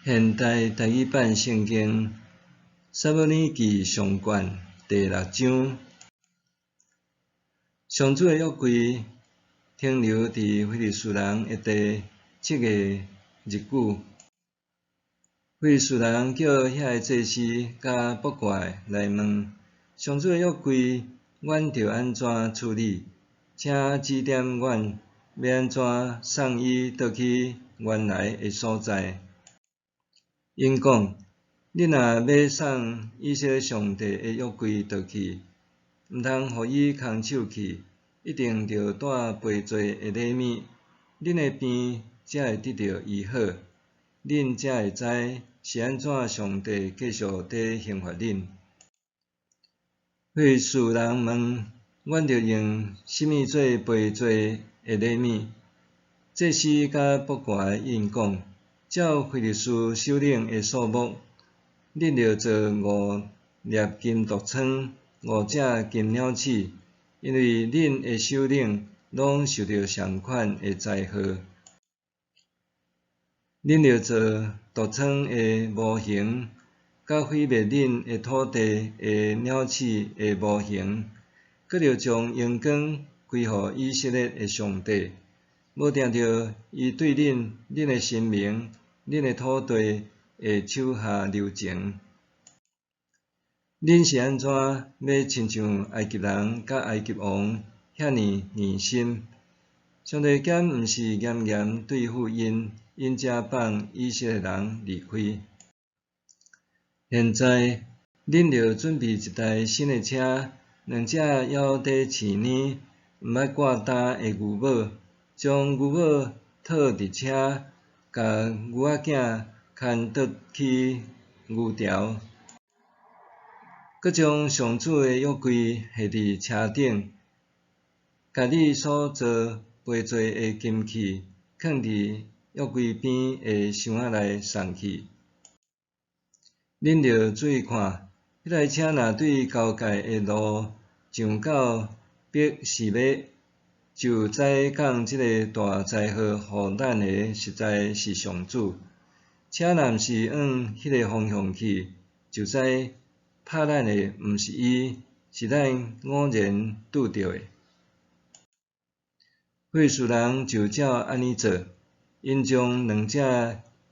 現代台語版聖經撒母耳記上卷第六章，上主的約櫃停留佇非利士人的地7個日久。非利士人叫遐个祭司佮卜卦的來問：上主的約櫃，阮著按怎處理？請指點阮，欲按怎送伊倒去原來的所在？𪜶講：恁若欲送以色列上帝的約櫃倒去，毋通予伊空手去，一定著帶陪祭的禮物，恁的病才會得著醫好，恁才會知是按怎上帝繼續佇刑罰恁。非利士人問：阮著用啥物做陪祭的禮物？祭司佮卜卦的應講：照非利士首領的數目，恁著做五粒金毒瘡，五隻金鳥鼠，因為恁的首領攏受著仝款的災禍。恁著做毒瘡的模型，佮毀滅恁的土地的鳥鼠的模型，閣著將榮光歸予以色列的上帝。無定著伊對恁、恁的神明、恁的土地會手下留情。恁是按怎欲親像埃及人佮埃及王遐爾硬心？上帝敢毋是嚴嚴對付𪜶，𪜶才放以色列人離開？現在，恁著準備一台新的車，兩隻猶佇飼奶、毋捌掛擔的牛母，將牛母套佇車，共牛仔囝牽倒去牛牢，閣將上主的約櫃下佇車頂，共你所做陪祭的金器囥佇約櫃邊的箱仔內送去。恁著注意看，彼台車若對交界的路上到別是巴，就知降這个大災禍予咱的實在是上主。車若毋是往彼个方向去，就知拍咱的毋是伊，是咱偶然拄著的。非利士人就照按呢做，𪜶將兩隻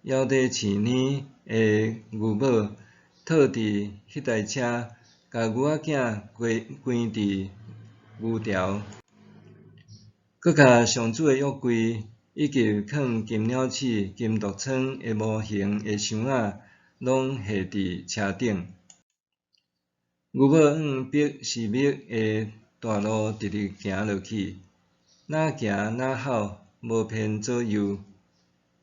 猶佇飼奶的牛母套佇彼台車，共牛仔囝關佇牛牢，閣共上主的約櫃以及囥金鳥鼠、金毒瘡的模型的箱仔，攏下佇車頂。牛母往別是巴的大路直直行落去，若行若吼，無偏左右。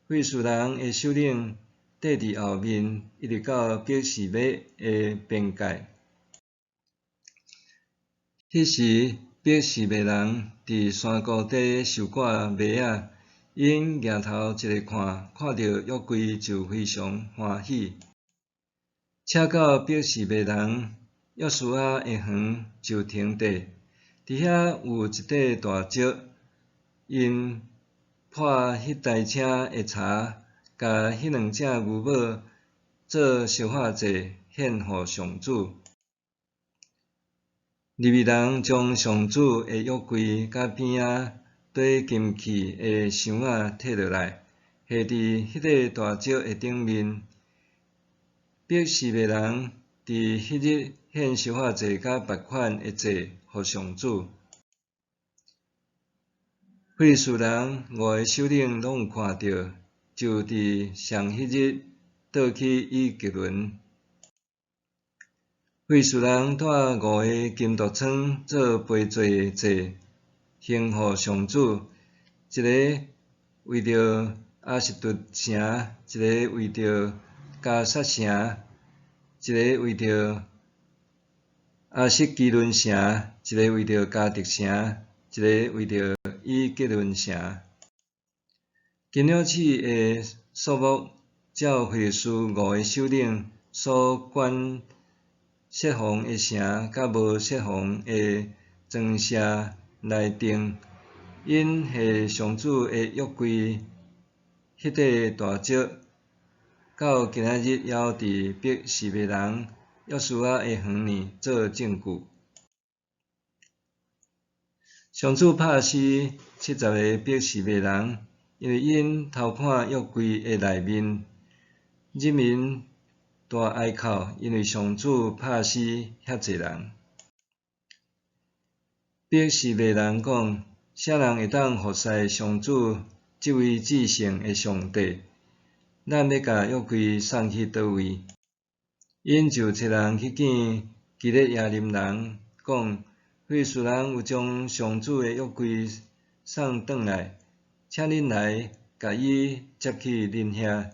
非利士人的首領綴佇後面，一直到別是巴的邊界。彼時，別是巴人佇山谷底收割麥仔，𪜶舉頭一个看，看著約櫃就非常歡喜。車到別是巴人約書亞的園就停綴，佇遐有一塊大石，𪜶破彼台車的柴，共彼兩隻牛母做燒化祭獻予上主。利未人將上主的約櫃佮邊仔綴金器的箱仔提落來，下佇彼塊大石的頂面。別是巴人佇彼日獻燒化祭佮別款的祭予上主。非利士人五个首領攏有看著，就佇上彼日倒去以革倫。非利士人帶五个金毒瘡做陪祭祭獻予上主，一个為著亞實突城，一个為著迦薩城，一个為著亞實基倫城，一个為著迦特城，一个為著以革倫城。金鳥鼠的數目，照非利士五个首領所管設防的城佮無設防的莊舍來定。𪜶下上主的約櫃彼塊大石，到今仔日猶佇伯示麥人約書亞的園內做證據。上主拍死70個伯示麥人，因為𪜶偷看約櫃的內面。人民大哀哭，因為上主拍死遐濟人。伯示麥人講：啥人會當服侍上主這位至聖的上帝？咱欲共約櫃送去佗位？𪜶就差人去見基列耶琳人，講：非利士人有將上主的約櫃送轉來，請恁來共伊接去恁遐。